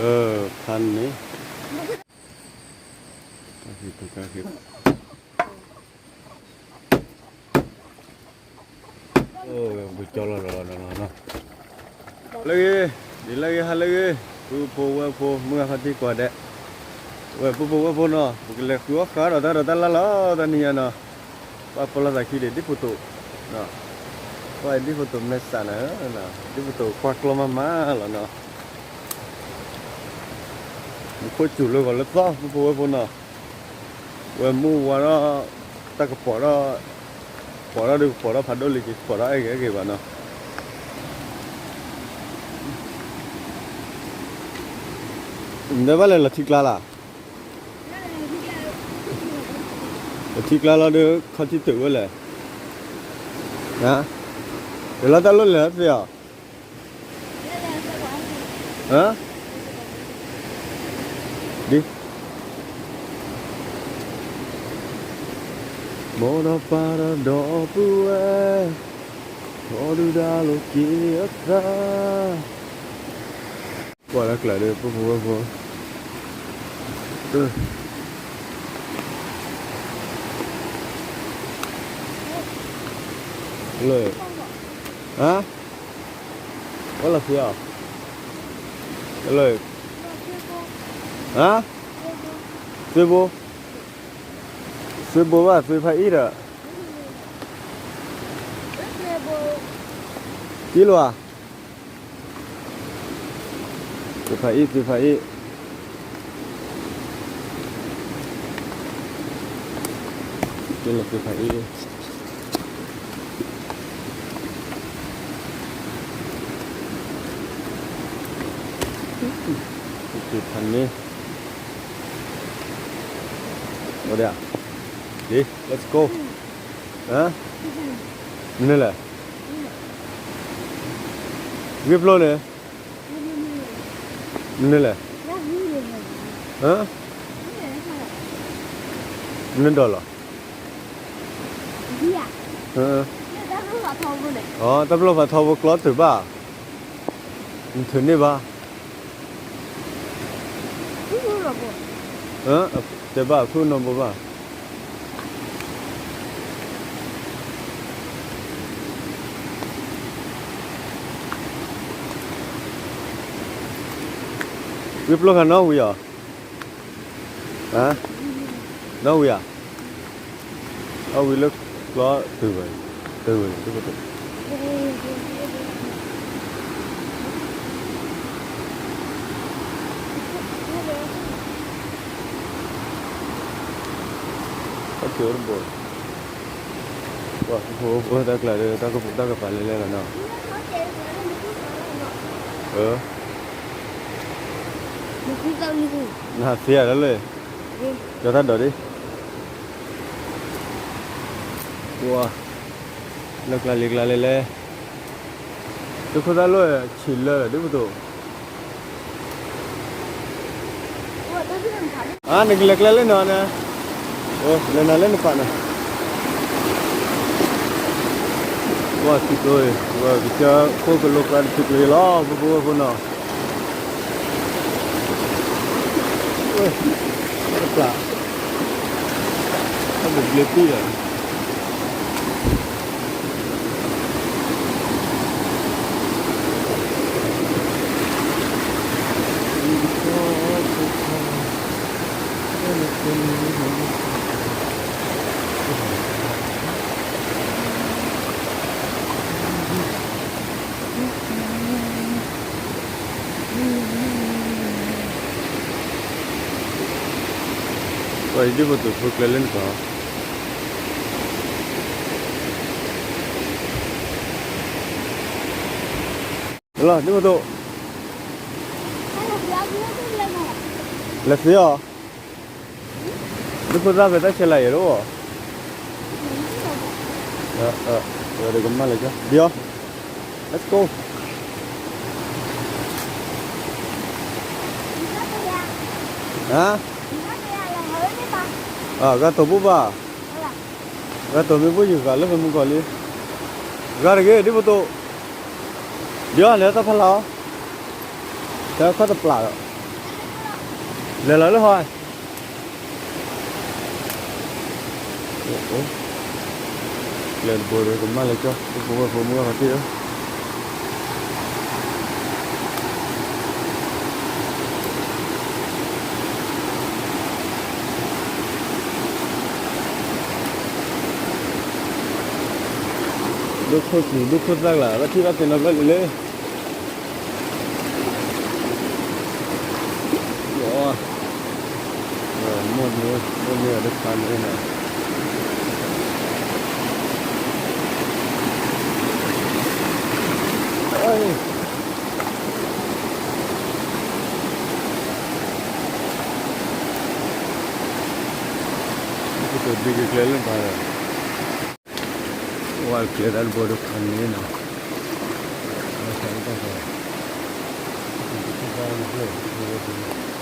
အဖါန့ၣ် လၢဂ့ၤ, ဒ်လၢဂ့ၤ ဟါလၢဂ့ၤ, ပုၢ်ဖိဝဲၢ်ဖိ မုၢ်ဂၤဖါတံၢ်ကိးဂၤဒဲး, ဝဲပုၢ်ဖိဝဲၢ်ဖိနီၤ ပကလဲၤဃုအီၣ်ဃုဒီးတၢ်ဒီးတၢ်လၢ်လီၤ တနံၤညါနီၤ, ပှၤပီလီၤသးခံဒီး ဒ်ဖိသိး, ပှၤဒ်ဖိသိးမဲာ်ဆှးန့ၣ်, ဒ်ဖိသိးကွၢ်ကျီၢ်မးမးလီၤနီၤ, မူခိၣ်စူၤလၢဂီၤလၢသီ ပုၢ်ဖိဝဲၢ်ဖိနီၤ, ဝဲမုၢ်ဝါထီၣ် တၢ်ကပီၤထီၣ်, ပီၤထီၣ်ဒုးကပီၤထီၣ်ဖးဒိၣ်လံ ကပီၤထီၣ်အဲၣ်ဂ့ၤအဲၣ်ဂ့ၤဘၣ်နီၤ, နဘၣ်လဲၤလီၤထံကျါလၢ်, လီၤထံကျါလီၤဒီး ခီၣ်ထံတုၤဝဲလဲၣ်, တုၤလီၤတၢ်လိၣ်လဲၤသ့ၣ်အီၤ ဒ် မ်ဒီးပၢ်ဒီးဒီပုၢ်ဝဲၢ်, ဒီဒုၣ်ဒါလိာ်က့ၤအသး, ကွၢ်လၢကျါဒီး ပုၢ်ဖိဝဲၢ်ဖိ, လၢ, ဟါ, ဝဲလီၤသ့အီၤ, လၢ, ဟါ, သွ့ဘိ, သွ့ဘိဘၣ် သွ့ဖးအံၣ်ဒီး, အံၣ်လီၤဧါ, သွ့ဖးအံၣ် သွ့ဖးအံၣ်, သွ့လီၤသွ့ဖးအံၣ်, သွ့ဖးန့ၣ်, ဝဲဒၣ်, ဒ် let's go, မနုၤလဲၣ်, ဂ့ၢ်ဖျိန့ၣ်, မနုၤလဲၣ်, မနုၤဒီးလီၤ, တၢ်ပျီၢ်ဖးထီဖိကျီတုၤဘၣ်, နထုးန့ၢ်ဘၣ်, တဲဘၣ်ဖုၣ်နီၢ်ဘိဘၣ် ဝံၤပျိၢ်ခါနီၣ်ဝံၤအီၤ, နီၣ်ဝံၤဧါ, အဝံၤလၢကျီတုၤဝဲ, တုၤဝဲ, တဘိ, ပှၤဖိဖိတၢ်ကျါဒီး တၢ်ကပူၤတၢ်ကပၤလဲၤလဲၤလီၤနီၤ, နဟးသ့ဧါလၢ, ကၠီတၢ်ဒိးဒ်, ပှၤ, လၢကျါလံကျါလဲၤလဲၤ, သုးခိၣ်သၣ်လိၣ်ဆံးလၢာ်ဒ်ပသိး အါ နကလဲၤကျဲလၢနၤန့ၣ်, လဲၤနၤလၢနပာ်န့ၣ်, ပှၤထံကျိအံၤ ပကစၢၢ်ခိၣ်ကလိကျါတထံကျိအံၤလီၤ ဖိဖိဝဲၢ်ဖိနီၤ, တပျၢ်, တၢ်ဘျ့ဘျ့ပံၣ်ဒီး ပှၤဒ်ပတုၤဖိကျဲလၢနက, လီၤ ဒ်ပတုၤ, လဲၤသ့အီၤ, ဒ်ဖိသၣ်ဖဲတၢ်ဆဲးလၤယဲၢ်တအိၣ်, ဝဲဒၣ်ကမၣ်လၢက, ဒ်အီၤ, let's go, ဟါ, ဂၤတိၤဘူၣ်ဘၣ်, ဂၤတိၤမ့ၢ်ဘူၣ်ယဂၤလၢဖဲမုၢ်ကီၤလံ, ဂၤတဂ့ၤ ဒ်ပတုၤ, ဒ်အီၤ လဲၤတၢ်ဖးလၢ်အီၤ, တဲခီၣ်တပျၢ်ဒီး လဲၤလီၤလၢဟီ, ကျဲတဘိဒီး ကမၣ်လၢကၠီ ဖိဝဲၢ်ဖိမုၣ်ဝဲခီတ့ၢ်ဧၢ, ဒိၣ်ခိၣ်စူၤ ဒိၣ်ခိၣ်သၣ်ကျါ ဘၣ်ထံၣ်ဘၣ်သ့နီတဘျီလံလၢ ယီၤ, မိၢ်န့ၣ် မိၢ်န့ၣ်အီၤတခါန့ၣ်နီၤ, ဘၣ်ကျဲတၢ်တဘိဒီးခါန့ၣ်နီၤ, လၢမ့ၢ်ကဲ လၢထီၣ်ကျီဒၣ်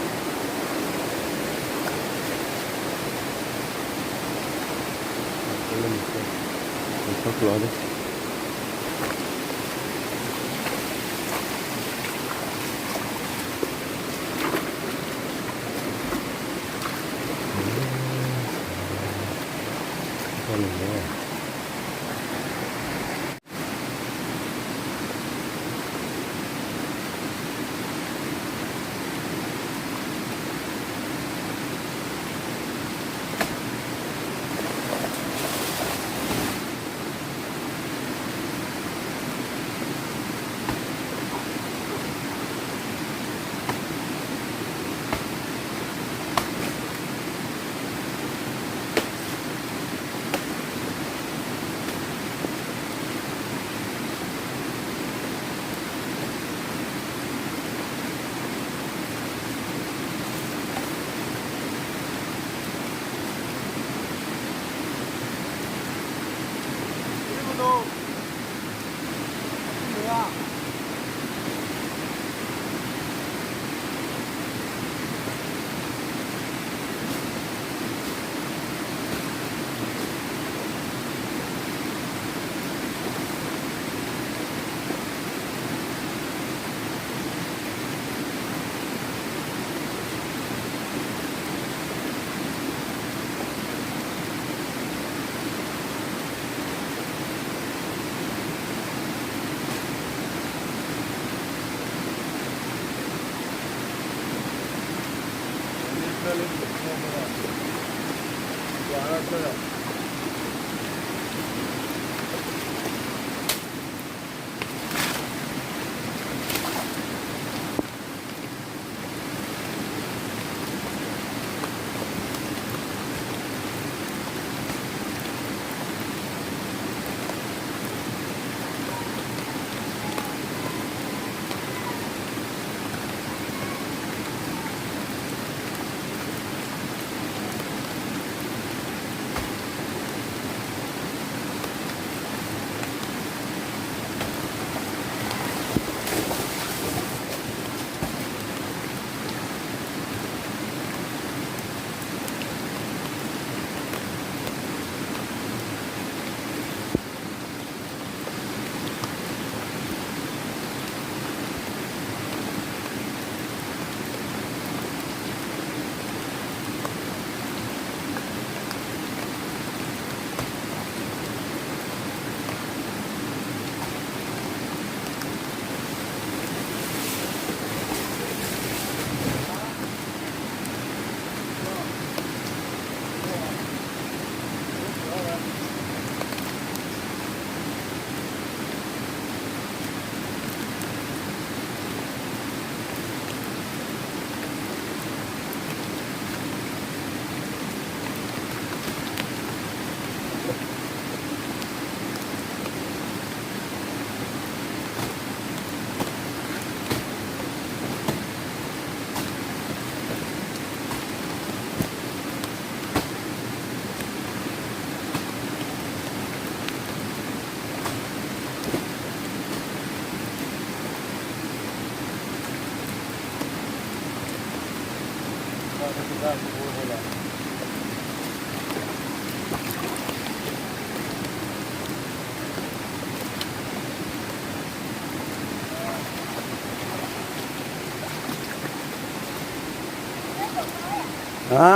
ဟါ,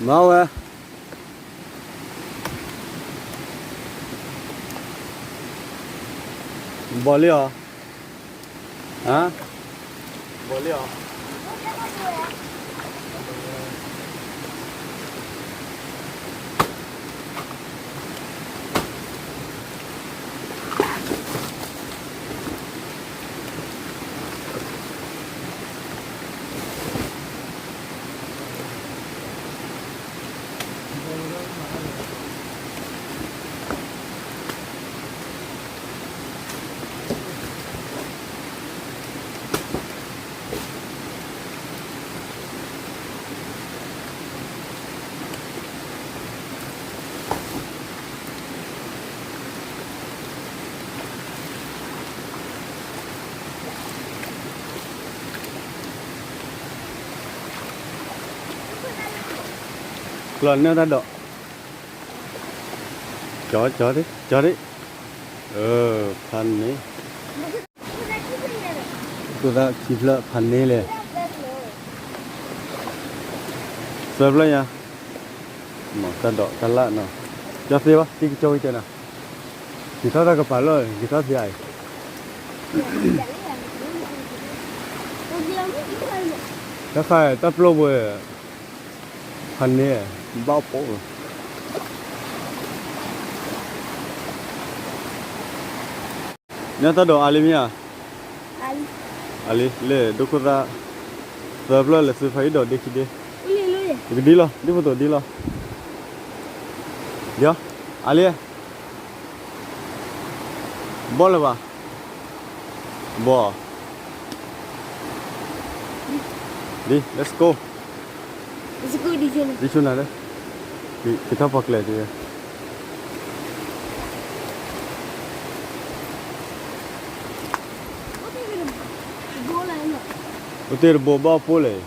မၤဝဲ, ဘီၣ်လံအီၤ, ဟါ, ဘီၣ်လံအီၤ. ကျီၢ်န့ၢ်တၢ်ဒိး, ကၠီ, ကၠီဒ့, ကၠီဒ့, အၢ, ဖးန့ၣ်, ဒိၣ်သၣ်ခံဖျၢၣ်ဖးန့ၣ်လဲၣ်, သၢဖျၢၣ်ညါ, မ့ၢ်တၢ်ဒိးတၢ်လၣ်နီၤ, ကၠီသ့ဘၣ်, တံကကၠီဝံၤကၠီနီၤ, က့ၤထီၣ်တၢ်ကပၤလီၢ်, က့ၤထီၣ်သ့အံၤ, တၢ်ခါတၢ်ပျိၢ်ပူၤ ဖးန့ၣ်, ဘၣ်ပိာ်လီၤ. န့ၣ်တၢ်ဒိးအါလံမ့ၢ်ဧါ, အါလံ, လၢဒိခိၣ်သၣ်, သၢဖျၢၣ်လဲၤသုဖးအံၤဒိးဒ့ခံဒ့, ပကဒ်လီၤ, ဒ်ဖိသိးဒ်လီၤ, ဒ်, အါလံ, ဘီၣ်လၢၤဘၣ်, ဘီၣ်, ဒ်, let's go, ဒ်ဆိနၤလၢ, က့ၤထီၣ်ပှၤကျဲၤတ့ၢ် အိၣ်တ့ၢ်တဘိဘၣ်အိၣ်ပိၢ်လဲၣ်,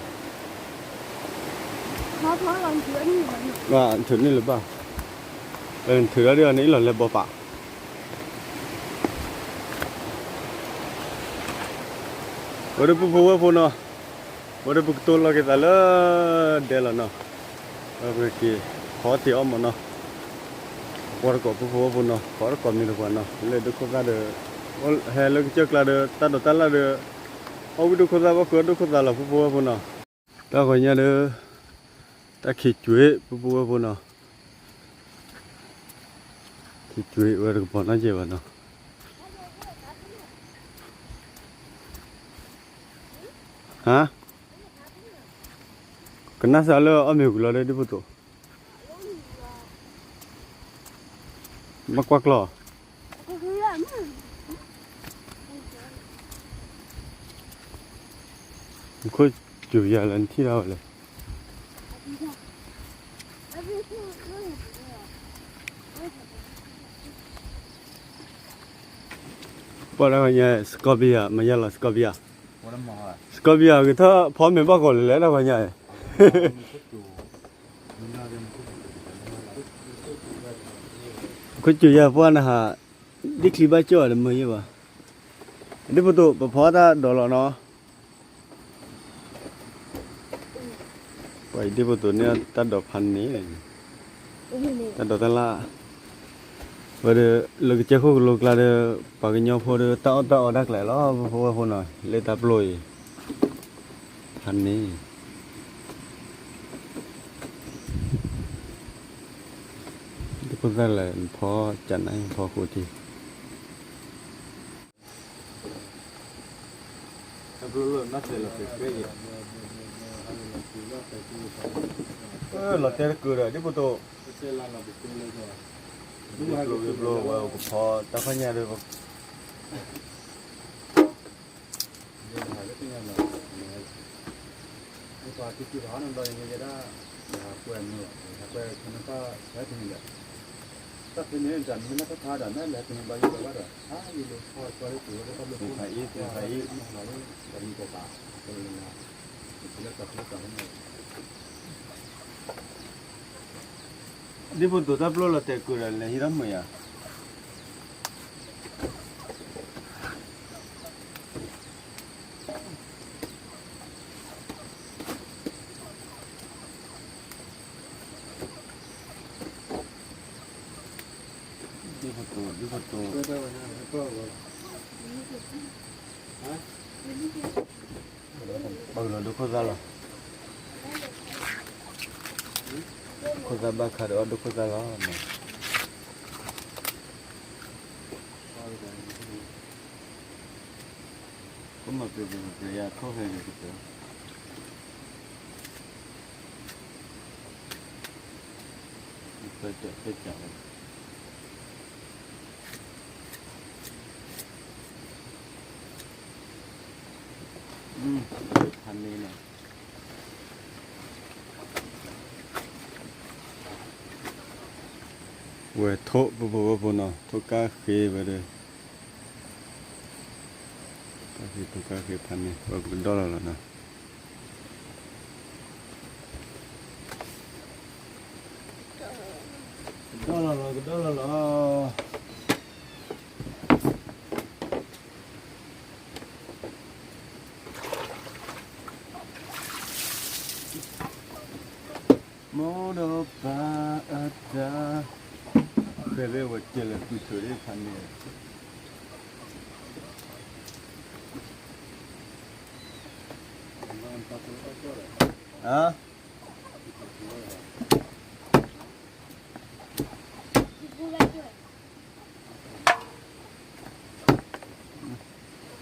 နထုးန့ၢ်လၢၤဘၣ်, နထုးဒၣ်ဒ်အီၤန့ၣ်အ့ၣ်လီၤလဲၤဘီပာ်, ဝဲဒၣ်ပုၢ်ဖိဝဲၢ်ဖိနီၤ, ဝဲဒၣ်ပကတိၤလီၤက့ၤသးလၢဒဲလီၤနီၤ, ပကက့ၤခီတ့ၢ်အီၣ်မးနီၤ, ပှၤတကိးပုၢ်ဖိဝဲၢ်ဖိနီၤ, ပှၤတကိးမံၤတပှၤနီၤ, လၢဒိခိၣ်သၣ်ဒီး, ဟဲလၢကစၢၢ်ကျါဒီး တၢ်ဒိးတၢ်လၣ်ဒီး, အီၣ်ဝံၣ်ဒိခိၣ်သၣ်ဘၣ်ဃုအီၣ်ဒိခိၣ်သၣ်လီၤ ပုၢ်ဖိဝဲၢ်ဖိနီၤ, တၢ်ဂီၤညါဒီး, တၢ်ခံးကွံာ် ပုၢ်ဖိဝဲၢ်ဖိနီၤ, ခံးကွံာ်ဝဲတကပီၤနီတစဲးဘၣ်နီၤ, ဟါ, ကနၣ်စၢ်လၢအီၣ်မ့ၤဝံၤလီၤဒီးဒ်ဖိသိး, ဘၣ်ကွၢ်ကျီၢ်, ခိၣ်စူၤယၤလၢနထံၣ်ထီၣ်ဝဲလဲၣ်, ပှၤတၢ်ဂီၤညါ စကီပယၤ မၤယၤလီၤ စကီပယၤ, စကီပယၤ ဂ့ၤထီၣ်ဖီမ့ၤဘၣ်ကီးလဲၣ်လၢတၢ်ဂီၤညါအံၤ, ခိၣ်စူၤယၤပှၢ်နဟး, ဒ်ချံဘၣ်ကၠီၣ်အီၤတမုာ်ယဲၢ်ဘၣ်, ဒ်ဖိသိး ပဖီတၢ်ဒိးလီၤနီၤ. ပှၤအံၤဒ်ဖိသိးန့ၣ် တၢ်ဒိးဖးန့ၣ်, တၢ်ဒိးတၢ်လၣ်, ဝဲဒီး လၢကစၢၢ်ခိၣ်ကလိကျါဒီး ပှၤကညီဖိဒီး တၢ်အီၣ်တၢ်အီတၢ်ကျဲၤလီၤ ဖိဖိဝဲၢ်ဖိနီၤ လၢတၢ်ပျိအံၤ, ဖးန့ၣ် ဒ်ဖိသၣ်လဲၣ် နဖီကနၣ် နဖီဃိတံၢ် လီၤတဲာ်တကုာ်ဒီး ဒ်ဖိသိး, ဘျိဘျိဝဲကဖီတၢ်ဖးညါဒီး ဒ်ဖိသိး တၢ်ပျိလီၤတဲာ်ကုာ်ဒီး လဲၤဟံးထီၣ်မုာ်ယၤ. ဒ်သိး ပကလီၤဒိခိၣ်သၣ်လီၤ. ခိၣ်သၣ်ဘၣ်ခါဒီးအီၣ်ဒိခိၣ်သၣ်လီၤ. ကမၤပ့ၤပ့ၤပ့ၤယၤထိၣ်ဟဲန့ၣ်ကတၢၢ် သၢကၠးသၢကၠးလီၤ. ဖးန့ၢ်လီၤ. ဝဲထိၣ်ပဖိဝဲဖိနီၤ ထိၣ်ကါဃ့ဝဲဒီး ကါဃ့ထိၣ်ကါဃ့ဖးန့ၢ် ဝဲပကဒီလီၤလီၤနီၤ. ကဒီလီၤလီၤ ကဒီလီၤလီၤ. မိၢ်ဒီးပၢ်အတၢ် ဃဲၤလၢဝဲတဲလၢကွံာ်ထုးဒ်ဖးန့ၢ် အါ တဂၤ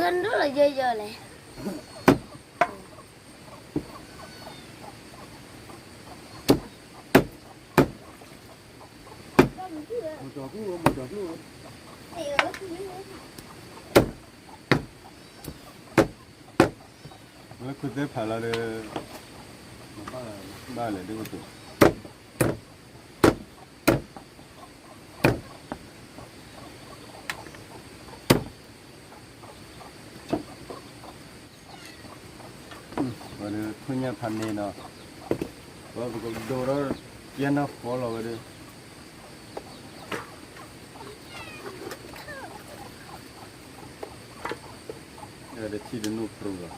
ဒိၣ်လီၤယဲယဲလဲၣ်. လၢခုသ့ၣ်ဖးလီၤဒီး ဘၣ်လဲၣ်ဒ်သိး ဝဲဒီးခိၣ်ညၣ်ဖးန့ၢ်နီၤ, ပကဒိးထီၣ်ကဲနီၢ်ဃီလီၤဝဲဒီး, ဒီးထံၣ်တနိၣ်ပြိလီၤ.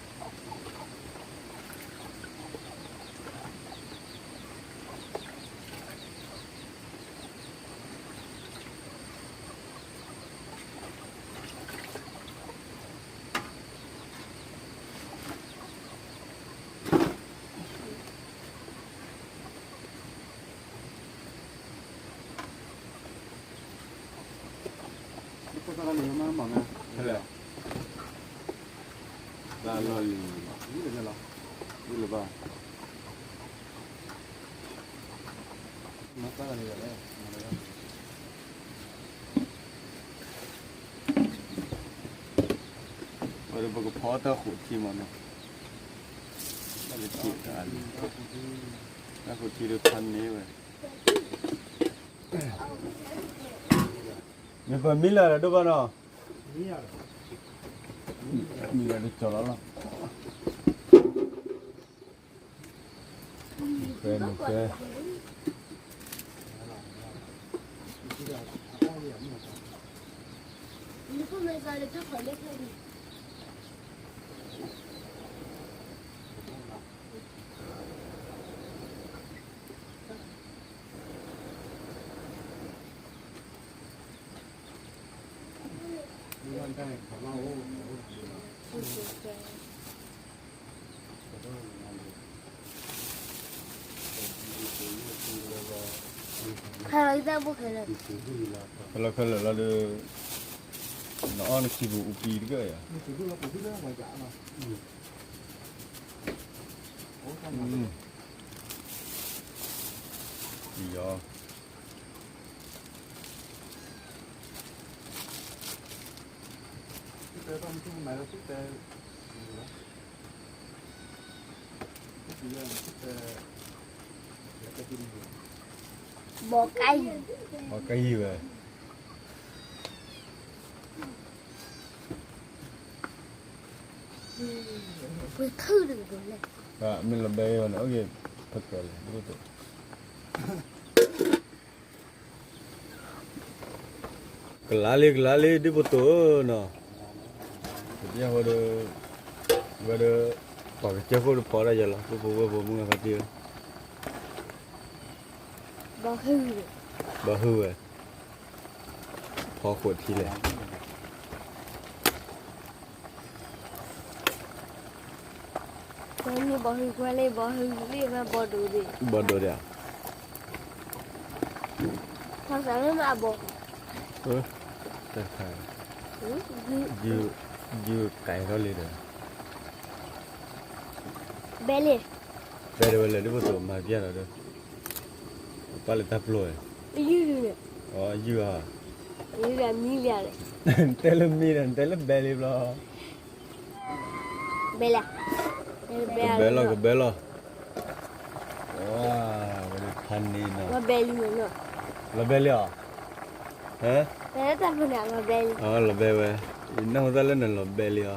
ဘၣ်လီၢ်လံၤ, ဝံၤလၢၤဘၣ်. ဝဲဒီးပကဖီတၢ်ဃိးထံမးနီၤ, တၢ်ဃိးထံတၢ်လံ, တၢ်ဃိးထံဒီးဖးန့ၢ်ဝဲ, မ့ၢ်ပမံလၢ်ဒီးဒိၣ်ဘၣ်နီၤ, မံလၢ်ဒီးကၠီၤလီၤလီၤ. ဖဲန့ၣ်ဖဲ ခဲလၢာ်ခဲလၢာ်, ခဲလၢာ်ခဲလၢာ်လီၤဒီး, နအီၣ်နခံပူၤအူပံတကၢၢ်ယၤ, ယီၤ ဘီကါယံၤ, ဘီကါယံၤဝဲ, ဝဲခုၣ်တကလဲၣ်, မ့ၢ်လီၤဘဲအီၤန့ၣ် အိၣ်က့ၤဖဲကဲလဲၣ်, ကလါလံ ကလါလံ ဒ်ဖိတိၣ်ဧၢနီၤ, ပတဲဝဲဒီး, ဝဲဒီး, ပှၤကစၢၢ်ခိၣ်တဖီတၢ်ယၤလီၤ ပဖိဝဲၢ်ဖိမုၣ်ဂၤဖါတံၢ်ဧၢ, ဘီဟုၣ်ဝဲ, ဖီခိၣ်ထံလဲၣ်. မ့ၢ်ဘီၣ်ဟုကွၢ်လၢဘီၣ်ဟုလၢဝဲဘီၣ်ဒိၣ်ဒံး, ဘီၣ်ဒိၣ်ဒံးဧါ. ထီၣ်စးလၢမ့ၢ်အဘီၣ်, တခါ, ယုၢ်ကဲထီၣ်လံဒီး, ဘဲလံ, ဘဲဒၣ်ဝဲလၢဒ်ဖိသိးမၤပျဲၢ်လီၤဒီး, ပၢ်လၢတၢ်ပျိၢ်, ယုၢ်, အီ ယုၢ်ဧါ, ယုၢ်မံလံ, နတဲလၢမံဒီး နတဲလၢဘဲလံဘျီ. ဘဲလၢ, ကဘဲလီၤ ကဘဲလီၤ. ဝဲဖးန့ၢ်နီၤ, လီၤဘဲလံအီၤ, ဟဲ, လီၤဘဲဝဲ, ယနၢ်ဟူသးလၢနလီၤဘဲလံအီၤ,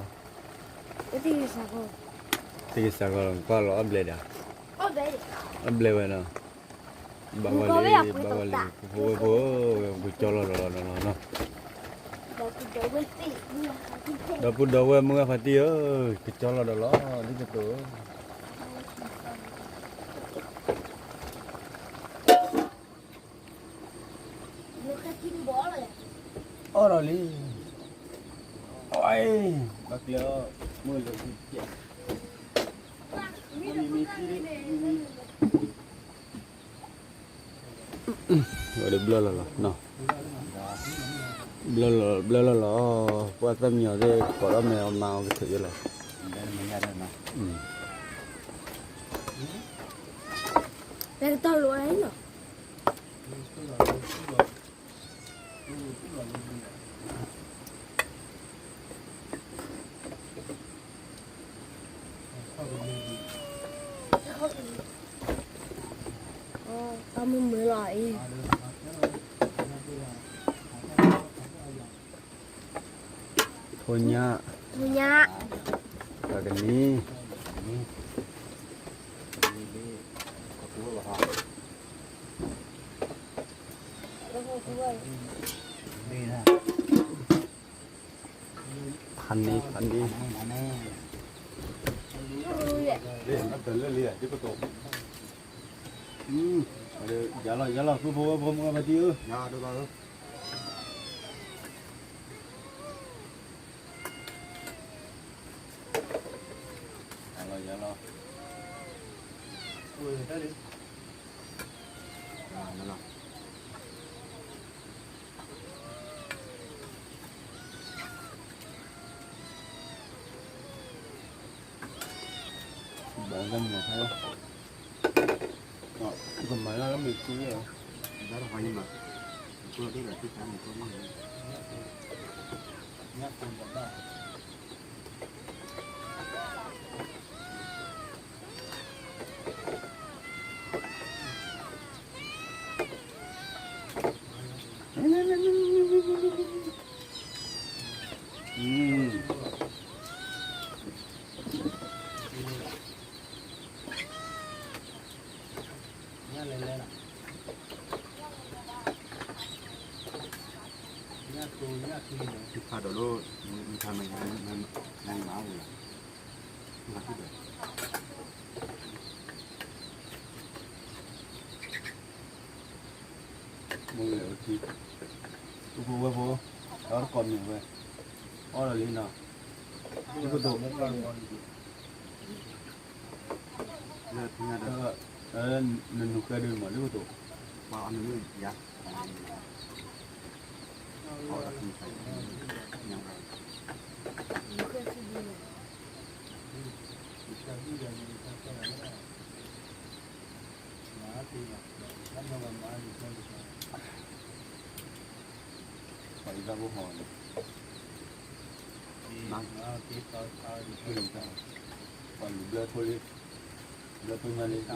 သ့ၣ်ကစးကီးလီၤ ကွၢ်လီၤအီၣ်ဘျဲဒၣ်, အီၣ်ဘျဲဝဲနီၤ. ဘၣ်ဝဲလံ, ဘၣ်ဝဲလံ, ဖိဖိဝဲဖိ, ကကၠီလီၤဒီးလီၤနီၤ, ဒီပုၢ်ဒီဝဲၢ်မုၢ်ဂၢ်ဖါတံၢ်ဧၢ, ကကၠီလီၤဒီးလီၤ ဒ်သိးသိးဧၢ. အီၣ်ဒီးလံ, အီၣ်, ဘၣ်ကျဲအီၣ်, မ့ၢ်လၢ, ဝဲဒၣ်ဘျၢလီၤလီၤ, ဘျၢလီၤလီၤ, ပှၤသၣ်မံညီၤသ့ၣ် ကိးထီၣ်မဲာ်အီၤမၤအီၤကထုးယဲလီၤ, လၢကတီၢ်လိၤလီၤ. တၢ်မုာ်မုာ်လီၤအံၤ, ထိညၣ်, ထိညၣ်, ပှၤကနံၤ, ဖးန့ၢ် ဖးန့ၢ်, ယၤလီၤ ယၤလီၤ ဖိဖိဝဲဖိမုၢ်ဂၢ်ဖါတံၢ်ဧၢ, ယၤလီၤ ယၤလီၤ. ဘၣ်လၢမုၢ်နၤခါလီၤ, ကမၤလၢမုၢ်ဆူလီၤ, ဘၣ်တခါန့ၣ်မး, ညၣ်ကိၢ်ဘၣ်ဘၣ်. ဖးဒိၣ်လၢ မၤမၤမၤမၤမၤ မိၢ်လဲၤဝဲထံ, ပုၢ်ဖိဝဲၢ်ဖိ, ဒီးတကိးမ့ၢ်ဝဲ, အီၣ်ဒီးလံနီၤ, ဒ်သိးသိး, လၢညါဒီး, နနုာ်ဃဲဒုးမး ဒ်သိးသိး, ပှၤအီၣ်နုာ်ယၤ, အီၣ်ဒီး, ပှၤအံၤတၢ်ဖိဟီၣ်န့ၣ်, ပှၤလူၤဘျၢဖိလံ, ဘျၢဖိညါလံ,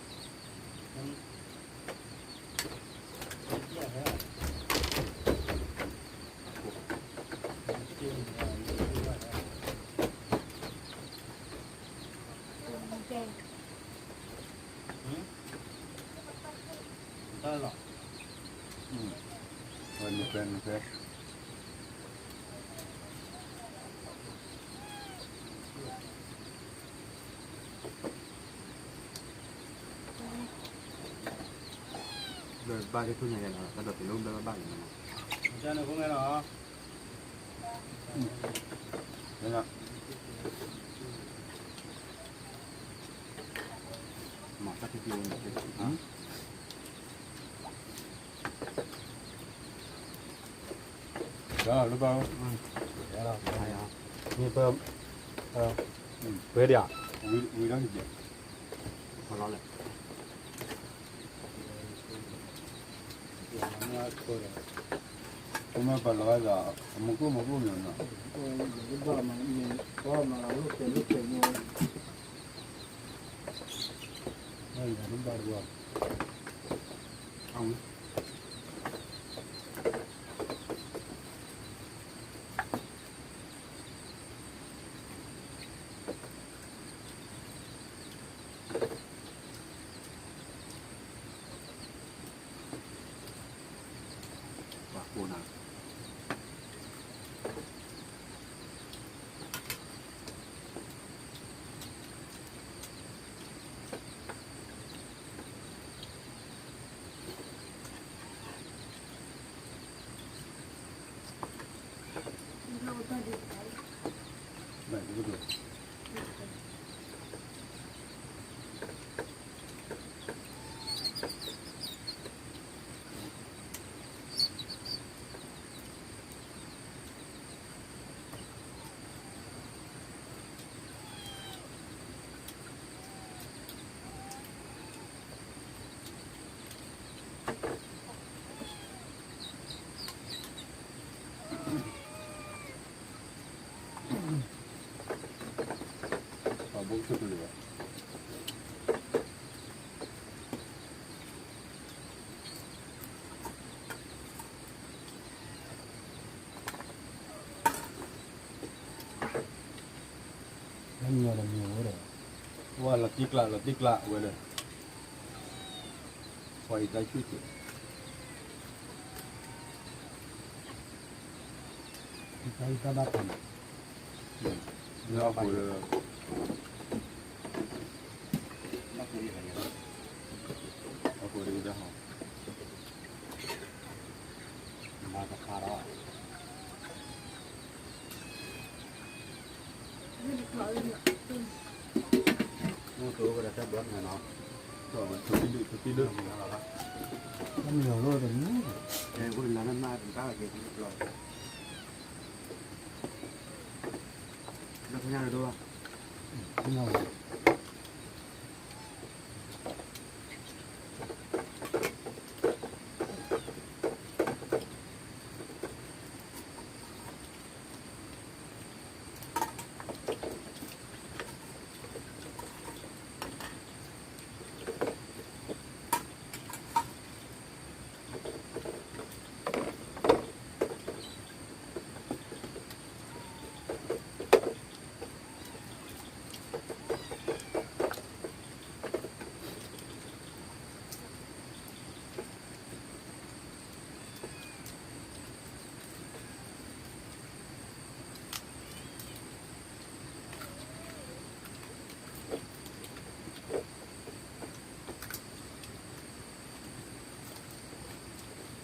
ဒ်သိးသိး, ဘၣ်က့ၤထူၣ်ညါယဲလီၤ တၢ်ဒိးတ့ၢ်လၢဘျၢဘၣ်ဘၣ်လံမနီၤ, ကန့ၣ်ဖိမဲလီၤ, မၤတၢ်ဖံဖံန့ၣ် လၢဘၣ်, မ့ၢ်ပ, ပှဲၤဒံးဧါ, ဝံၤလီၤ, ကမၤပာ်လီၤဝဲဒၣ်, အမူခိၣ်မူခိၣ်မီၤနီၤ, ဘၣ်တဘၣ်တဘၣ်, ပှၤကိးနၤ, ပှၤဘိကတၢၢ်တလၢာ်ဘၣ်, ဝဲလီၤတံၢ်ကျး လီၤတံၢ်ကျးဝဲလၢ, ပှၤအံၤတၢ်ဆူၣ်က့ၤ, တၢ်အံၤတၢ်ဘၣ်ဖးန့ၣ်, လၢအဃိလၢ, အဃိလၢတၢ်ဟီ, မၤတဖးဒီး မ့ၢ်တအိၣ်ကဒီးတၢ်ဘျီန့ၣ်နီၤ, တမ့ၢ်လီၤလီၤတမ့ၢ်, အဲ အိၣ်လၢလၢမ့ၢ်တၢ်ကဲလီၤ, လၢညါတဒိၣ်ဘၣ်,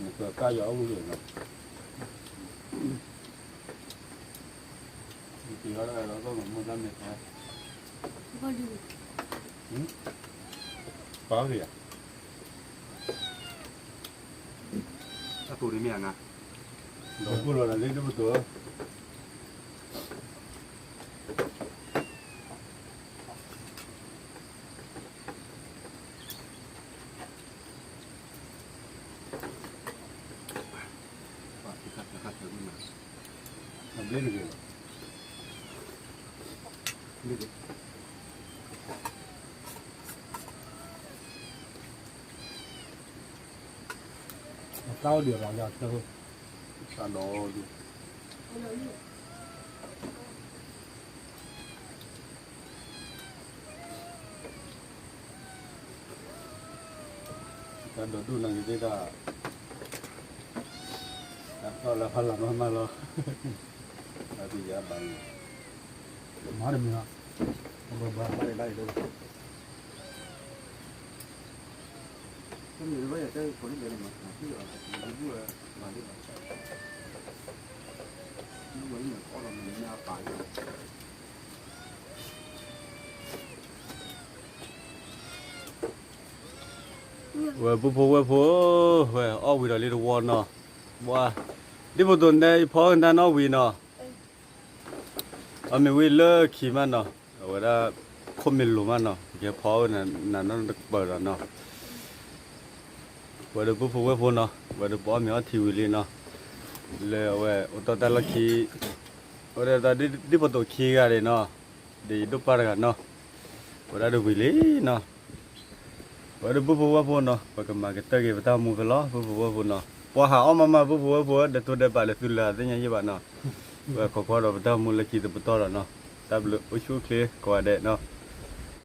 နကကၢ်ယွၤအိၣ်ဝံၤန့ၣ်, နက့ၤလီၤတဂၤလီၤ ဘၣ်မၤမိၢ်တၢ်မဲာ်ဖဲ, ပာ်အီၤက့ၤယၤ, တၢ်ပူၤတမ့ၢ်အငါ, ဒီးပူၤလီၤလၢလ့တပတိၤ အဘျ့တဂ့ၤလီၤ, ဘျ့တဂ့ၤ, အတၢ်အိၣ်ဒံးရၤလၢအတၢ်, တၢ်ဒီးဒံး တၢ်ဒိးဒူၣ်နာ်က့ၤသ့ၣ်တၢ်, တၢ်ကီၢ်လၢဖးလီၤမးမးလီၤ, တၢ်သ့ၣ်ညါဘၣ်န့ၣ်, မၤတမံၤလီၤ, ဘၣ်ဘၣ်ဘၣ်ဒၣ်ဒၣ်ဒၣ် ဝဲပုၢ်ဖိဝဲၢ်ဖိ, ဝဲအီၣ်ဝံၤဒီးလံတဝီနီၤ, ဝါ, ဒ်ဖိတိၤနဲအံၤဖီအၢနၤနီၣ်ဝံၤနီၤ, အမ့ၢ်ဝံၤလၢခံမးနီၤ, အဝဲဒၣ် ခိၣ်မ့ၢ်လိၤမးနီၤ, ကဲဖီအၢနၤနီၣ်တပၢၢ်ဒီးနီၤ ဝဲဒီးပုၢ်ဖိဝဲၢ်ဖိနီၤ, ဝဲဒီးပအီၣ်မ့ၤအီထံဝံၤလံနီၤ, လၢအဝဲအိၣ်တီၢ်တၢ်လီၢ်ခံ, အဝဲဒၣ်ဒ်ဖိတိၤခံဂၤဒံးနီၤ, ဒီးယဒိၣ်ပၢ်တဂၤနီၤ, ဝဲဒၣ်ဒီးဝံၤလံနီၤ, ဝဲဒီးပုၢ်ဖိဝဲၢ်ဖိနီၤ, ပကမၤကတၢၢ်က့ၤပတၢ်မူဖဲလီၤ ပုၢ်ဖိဝဲၢ်ဖိနီၤ, ပှၤဟးအီၣ်မးမးပုၢ်ဖိဝဲၢ်ဖိ ဒီးတိၢ်ဒဲးဘးလၢသုလၢသ့ၣ်ညါယံၣ်ဘၣ်နီၤ, ဝဲခိးကွၢ်ဒီးပတၢ်မူလၢခံတပတီၢ်ဒီးနီၤ, တၢ်ဘျုးအိၣ်ဆူၣ်အိၣ်ချ့ကိးဂၤဒဲးနီၤ